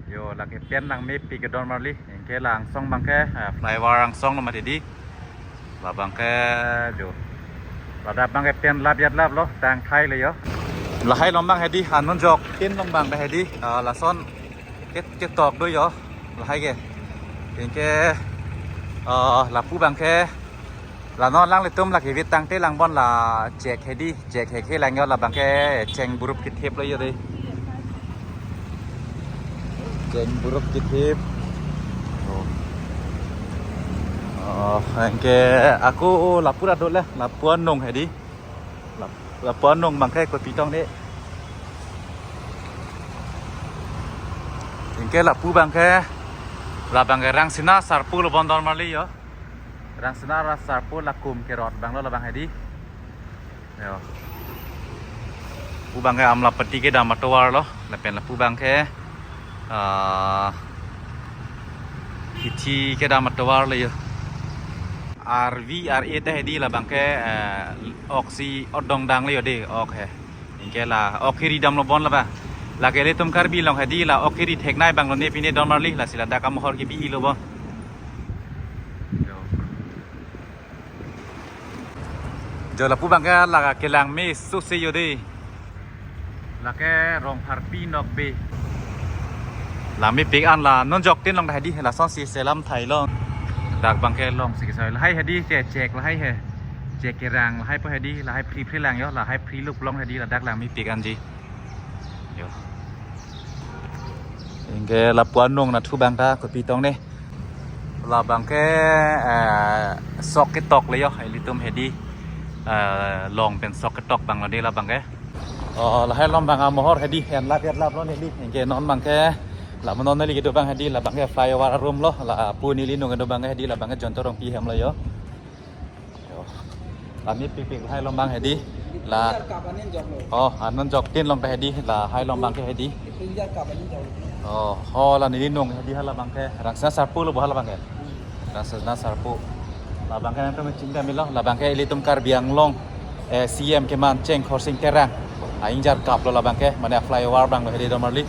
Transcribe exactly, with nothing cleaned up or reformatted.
Yo, lake pen langmepik ke don marli. Anke la angsong abangke, eh, flyover angsong lo mati di. Labangke, yo. Ladak abangke pen lap yat lap lo, tang thai le yo. Lahai along abang hedi, anonjok tin along abang hedi, ah, lason ke, ketok do yo. Lahai ke. Anke, ah, lapu abangke, la non alanglitum lake vit tangte lang bon la chek hedi, chek hekhe lang yo, labangke cheng burup kithip lo yo de. Cheng burup kithip. Oh. Oh, anke ako lapu ra do le, lapu anong hedi. Lap-, lapu anong abangke kopi tong de. Anke lapu abangke, labangke Rangsina Sarpo lo bon don marli yo. Rangsina ra Sarpo lakum kerot abang lo labang hedi. Yo. Lapu abangke Amlapatti kedam atovar lo, lapen lapu abangke, ah, Hithi kedam atovar le yo. R V R A ta hedi labangke, eh, ok si odong dang le yo de, ok he. Anke la ok hiri dam lo bon laba. Lake ilitum Karbi along hedi la ok hiri theknei abang lo ne pine don marli, lasi ladak amohor kebi lo bon. Yo. Jo lapu abangke lake langme sose yo de. Lake Rongpharpi Nokbe. Langmepik an la nonjok tin along ta hedi, lasonsi selam thai lo. Dak abangke longsi kesai lahai hedi ke chek lahai he. Chek kerang lahai po hedi, lahai phri phri lang yo, lahai phri luk long hedi, ladak langmepik anji. Yo. Anke lapu anong nathu abang ta kopi tong ne. Labangke, eh, sok ketok le yo, ilitum hedi, eh, long pen sok ketok abang lo de labangke. Oh, lahai along abang amohor hedi, en lap yat lap lo ne hedi. Anke non abangke, la mo non neli kedo abang hedi, labangke flyover arum lo, lapu neli nung kedo abang hedi, labangke Jayanta Rongpi ahem lo yo. Yo. Langmepikpik lahai along abang hedi. La. Injar kap anin jok lo. Oh, anonjok tin along ta hedi. Lahai along abangke hedi. Injar kap anin jok lo. Oh, ho la neli nung hedi hala abangke. Rangsina Sarpo lo bo hala abangke. Hmm. Rangsina Sarpo. Labangke nangtum chingdam lo. Labangke ilitum Karbi Anglong, eh, C M keman Cheng Khorsing Terang ainjar kap lo labangke. Mane flyover abang lo hedi don marli.